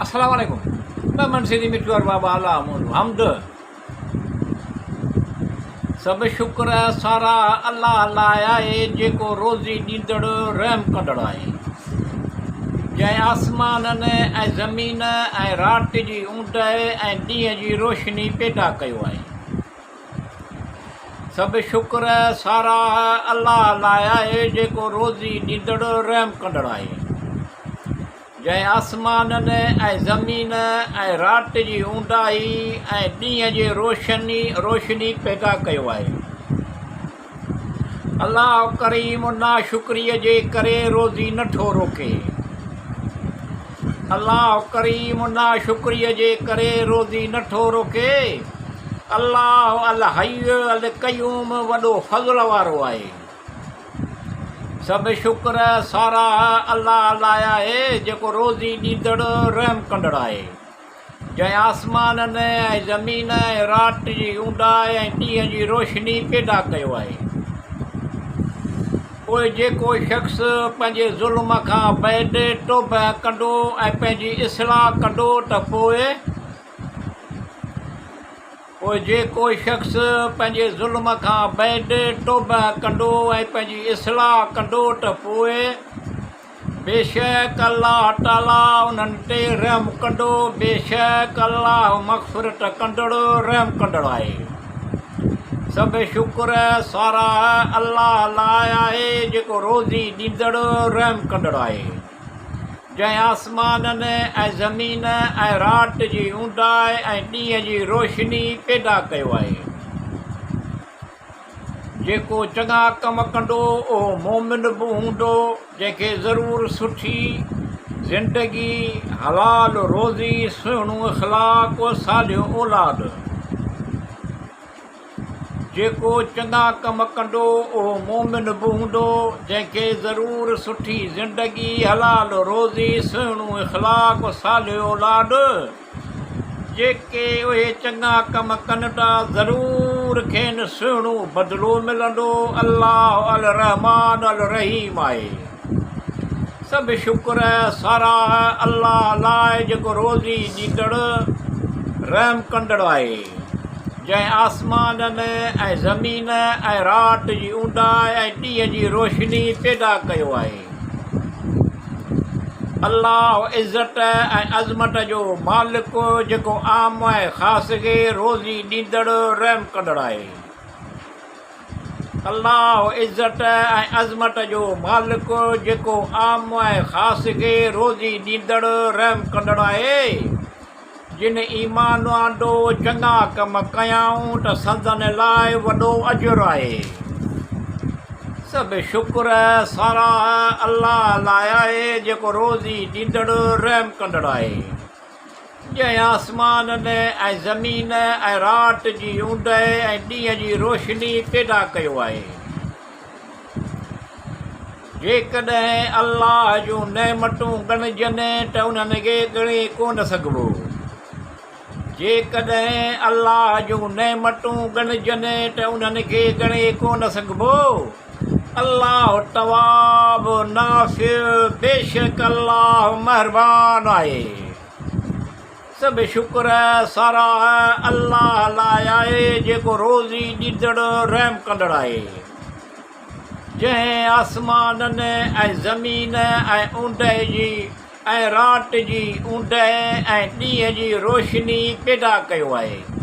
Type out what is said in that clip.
السلام عليڪم مهمان سيدي مٺو ارباب اعليٰ منهنجو حمد سڀ شڪر ساراهه الله لاء آهي جيڪو روزي ڏيندڙ رحم ڪندڙ آهي جنهن آسمانن ۽ زمين ۽ رات جي اوندهه ۽ ڏينهن جي روشني پيدا ڪيو آهي. سڀ شڪر ساراهه الله لاء آهي جيڪو روزي ڏيندڙ رحم ڪندڙ آهي. جنهن آسمانن ۽ زمين ۽ رات جي اونداهي ۽ ڏينهن جي روشني روشني پيدا ڪيو آهي. الله ڪريم ناشڪريء جي ڪري روزي نه ٿو روڪي. الله ڪريم ناشڪريء جي ڪري روزي نه ٿو روڪي. الله الحي القيوم وڏو فضل وارو آهي. سڀ شڪر ساراهه الله لاء آهي جيڪو روزي ڏيندڙ رحم ڪندڙ آهي. جنهن آسمانن ۽ زمين ۽ رات جي اونداهي ۽ ڏينهن جي روشني پيدا ڪيو آهي. پوء جيڪو شخص پنهنجي ظلم کان بعد توبه ڪندو ۽ پنهنجي اصلاح ڪندو ته پوء پوء جيڪو شخص پنهنجي ظلم کان بعد توبه ڪندو ۽ پنهنجي اصلاح ڪندو ته پوء بيشڪ الله تعاليٰ انهن تي رحم ڪندو، بيشڪ الله مغفرت ڪندڙ، رحم ڪندڙ آهي. سڀ شڪر ساراهه الله لاء آهي جيڪو روزي ڏيندڙ، رحم ڪندڙ آهي. جنهن آسمانن ۽ زمين ۽ رات جي اونداهي ۽ ڏينهن جي روشني پيدا ڪيو آهي. جيڪو چڱا ڪم ڪندو اهو مومن به هوندو، جنهن کي ضرور سٺي زندگي، حلال روزي، سهڻو اخلاق، صالح اولاد. جيڪو چڱا ڪم ڪندو اهو مومن به هوندو، جنهن کي ضرور سٺي زندگي، حلال روزي، سهڻو اخلاق، صالح اولاد. جيڪي اهي چڱا ڪم ڪن ٿا ضرور کين سهڻو بدلو ملندو. الله الرحمان الرحيم آهي. سڀ شڪر ساراهه الله لاء جيڪو روزي ڏيندڙ رحم ڪندڙ آهي. جنهن آسمانن ۽ زمين ۽ رات جي اونداهي ۽ ڏينهن جي روشني پيدا ڪيو آهي. الله عزت ۽ عظمت جو مالڪ جيڪو عام ۽ خاص کي روزي ڏيندڙ رحم ڪندڙ آهي. الله عزت ۽ عظمت جو مالڪ جيڪو عام ۽ خاص کي روزي ڏيندڙ رحم ڪندڙ آهي. جن ايمان آندو، چڱا ڪم ڪيائون ته سندن لاء وڏو اجر آهي. سڀ شڪر ساراهه الله لاء آهي جيڪو روزي ڏيندڙ رحم ڪندڙ آهي. جنهن آسمانن ۽ زمين ۽ رات جي اوندهه ۽ ڏينهن جي روشني پيدا ڪيو آهي. جيڪڏهن الله جون نعمتون ڳڻجن ته انهن کي ڳڻي ڪونه سگهبو. جيڪڏهن الله جون نعمتون ڳڻجن ته انهن کي ڳڻي ڪونه سگهبو. الله تواب، نافع، بيشڪ الله مهربان آهي. سڀ شڪر ساراهه الله لاء آهي جيڪو روزي ڏيندڙ رحم ڪندڙ آهي. جنهن آسمانن ۽ زمين ۽ اوندهه جي ۽ رات جي اوندهه ۽ ڏينهن جي روشني پيدا ڪيو آهي.